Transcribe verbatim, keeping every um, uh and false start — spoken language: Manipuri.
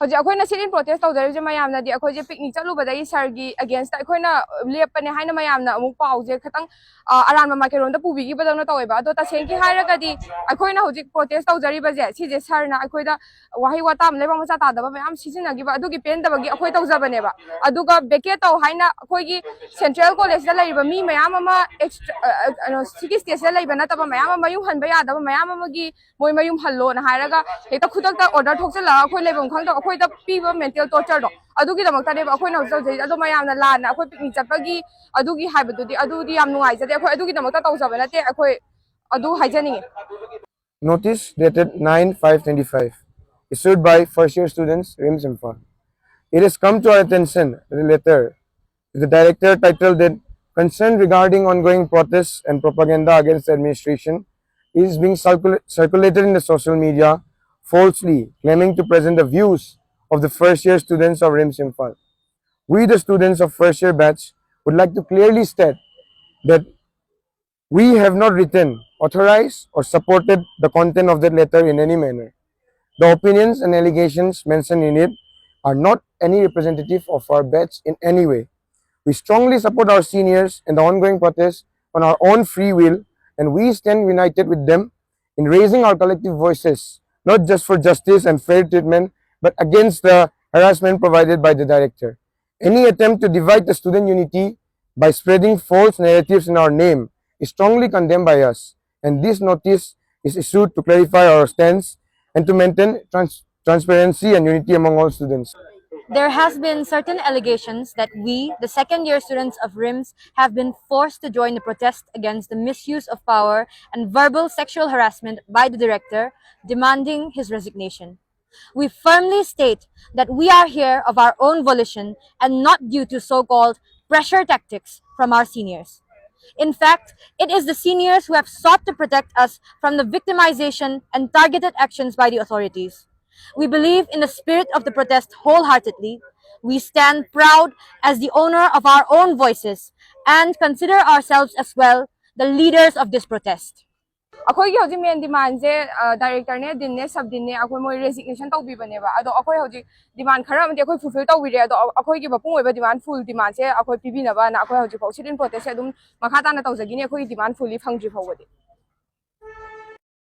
ꯍꯧꯖꯤꯛ ꯑꯩꯈꯣꯏꯅ sit in protest ꯇꯧꯖꯔꯤꯕꯁꯦ ꯃꯌꯥꯝꯅꯗꯤ ꯑꯩꯈꯣꯏꯁꯦ picnic ꯆꯠꯂꯨꯕꯗꯒꯤ ꯁꯥꯔꯒꯤ against ꯑꯩꯈꯣꯏꯅ ꯂꯦꯞꯄꯅꯦ ꯍꯥꯏꯅ ꯃꯌꯥꯝꯅ ꯑꯃꯨꯛ ꯄꯥꯎꯁꯦ ꯈꯤꯇꯪ ꯑ, ꯑꯔꯥꯟꯕ ꯃꯥꯏꯀꯩꯔꯣꯝꯗ ꯄꯨꯕꯤꯈꯤꯕꯗꯧꯅ ꯇꯧꯋꯦꯕ꯫ ꯑꯗꯣ ꯇꯁꯦꯡꯒꯤ ꯍꯥꯏꯔꯒꯗꯤ ꯑꯩꯈꯣꯏꯅ ꯍꯧꯖꯤꯛ protest ꯇꯧꯖꯔꯤꯕꯁꯦ ꯁꯤꯁꯦ ꯁꯥꯔꯅ ꯑꯩꯈꯣꯏꯗ ꯋꯥꯍꯩ ꯋꯥꯇꯥ ꯑꯃ ꯂꯩꯕ ꯃꯆꯥ ꯇꯥꯗꯕ ꯃꯌꯥꯝ ꯁꯤꯖꯤꯟꯅꯈꯤꯕ ꯑꯗꯨꯒꯤ ꯄꯦꯟꯗꯕꯒꯤ ꯑꯩꯈꯣꯏ ꯇꯧꯖꯕꯅꯦꯕ꯫ ꯑꯗꯨꯒ vacate ꯇꯧ ꯍꯥꯏꯅ ꯑꯩꯈꯣꯏꯒꯤ central college ꯇ ꯂꯩꯔꯤꯕ ꯃꯤ ꯃꯌꯥꯝ ꯑꯃ extra ꯀꯩꯅꯣ ꯁꯤꯒꯤ state ꯁꯤꯗ ꯂꯩꯕ ꯅꯠꯇꯕ ꯃꯌꯥꯝ ꯑꯃ ꯃꯌꯨꯝ ꯍꯟꯕ ꯌꯥꯗꯕ ꯃꯌꯥꯝ ꯑꯃꯒꯤ ꯃꯣꯏ ꯃꯌꯨꯝ ꯍꯜꯂꯣꯅ ꯍꯥꯏꯔꯒ ꯍꯦꯛꯇ ꯈꯨꯗꯛꯇ order ꯊꯣꯛꯆꯜꯂꯒ ꯑꯩꯈꯣꯏ ꯂꯩꯐꯝ ꯈꯪꯗꯕ ꯑꯩꯈꯣꯏꯗ ꯄꯤꯕ mental torture ꯗꯣ ꯑꯗꯨꯒꯤꯗꯃꯛꯇꯅꯦꯕ ꯑꯩꯈꯣꯏꯅ ꯍꯧꯖꯤꯛ ꯇꯧꯖꯩꯁꯦ꯫ ꯑꯗꯣ ꯃꯌꯥꯝꯅ ꯂꯥꯟꯅ ꯑꯩꯈꯣꯏ picnic ꯆꯠꯄꯒꯤ ꯑꯗꯨꯒꯤ ꯍꯥꯏꯕꯗꯨꯗꯤ ꯑꯗꯨꯗꯤ ꯌꯥꯝ ꯅꯨꯡꯉꯥꯏꯖꯗꯦ꯫ ꯑꯩꯈꯣꯏ ꯑꯗꯨꯒꯤꯗꯃꯛꯇ ꯇꯧꯖꯕ ꯅꯠꯇꯦ꯫ ꯑꯩꯈꯣꯏ ꯑꯗꯨ ꯍꯥꯏꯖꯅꯤꯡꯉꯤ꯫ Notice dated nine five twenty-five, issued by first year students, RIMS Imphal. It has come to our attention that a letter to the director titled that concern regarding ongoing protests and propaganda against the administration is being circul- circulated in the social media, falsely claiming to present the views of the first year students of RIMS Imphal. We, the students of first year batch, would like to clearly state that we have not written, authorized, or supported the content of that letter in any manner. The opinions and allegations mentioned in it are not any representative of our batch in any way. We strongly support our seniors in the ongoing protest on our own free will, and we stand united with them in raising our collective voices, not just for justice and fair treatment, but against the harassment provided by the director. Any attempt to divide the student unity by spreading false narratives in our name is strongly condemned by us, and this notice is issued to clarify our stance and to maintain trans- transparency and unity among all students. There has been certain allegations that we, the second year students of RIMS, have been forced to join the protest against the misuse of power and verbal sexual harassment by the director, demanding his resignation. We firmly state that we are here of our own volition and not due to so-called pressure tactics from our seniors. In fact, it is the seniors who have sought to protect us from the victimization and targeted actions by the authorities. We believe in the spirit of the protest wholeheartedly. We stand proud as the owner of our own voices and consider ourselves as well the leaders of this protest. ꯑꯩꯈꯣꯏꯒꯤ ꯍꯧꯖꯤꯛ ꯃꯦꯟ ꯗꯤꯃꯥꯟꯁꯦ ꯗꯥꯏꯔꯦꯛꯇꯔꯅꯦ, ꯗꯤꯟꯅꯦ, ꯁꯕ ꯗꯤꯟꯅꯦ, ꯑꯩꯈꯣꯏ ꯃꯣꯏ ꯔꯦꯖꯤꯒꯅꯦꯁꯟ ꯇꯧꯕꯤꯕꯅꯦꯕ꯫ ꯑꯗꯣ ꯑꯩꯈꯣꯏ ꯍꯧꯖꯤꯛ ꯗꯤꯃꯥꯟ ꯈꯔ ꯑꯃꯗꯤ ꯑꯩꯈꯣꯏ ꯐꯨꯜꯐꯤꯜ ꯇꯧꯕꯤꯔꯦ꯫ ꯑꯗꯣ ꯑꯩꯈꯣꯏꯒꯤ ꯃꯄꯨꯡ ꯑꯣꯏꯕ ꯗꯤꯃꯥꯟ, ꯐꯨꯜ ꯗꯤꯃꯥꯟꯁꯦ ꯑꯩꯈꯣꯏ ꯄꯤꯕꯤꯅꯕꯅ ꯑꯩꯈꯣꯏ ꯍꯧꯖꯤꯛꯐꯥꯎ ꯁꯤꯠ ꯏꯟ ꯄ꯭ꯔꯣꯇꯦꯁꯁꯦ ꯑꯗꯨꯝ ꯃꯈꯥ ꯇꯥꯅ ꯇꯧꯖꯒꯤꯅꯤ, ꯑꯩꯈꯣꯏꯒꯤ ꯗꯤꯃꯥꯟ ꯐꯨꯜꯂꯤ ꯐꯪꯗ꯭ꯔꯤ ꯐꯥꯎꯕꯗꯤ꯫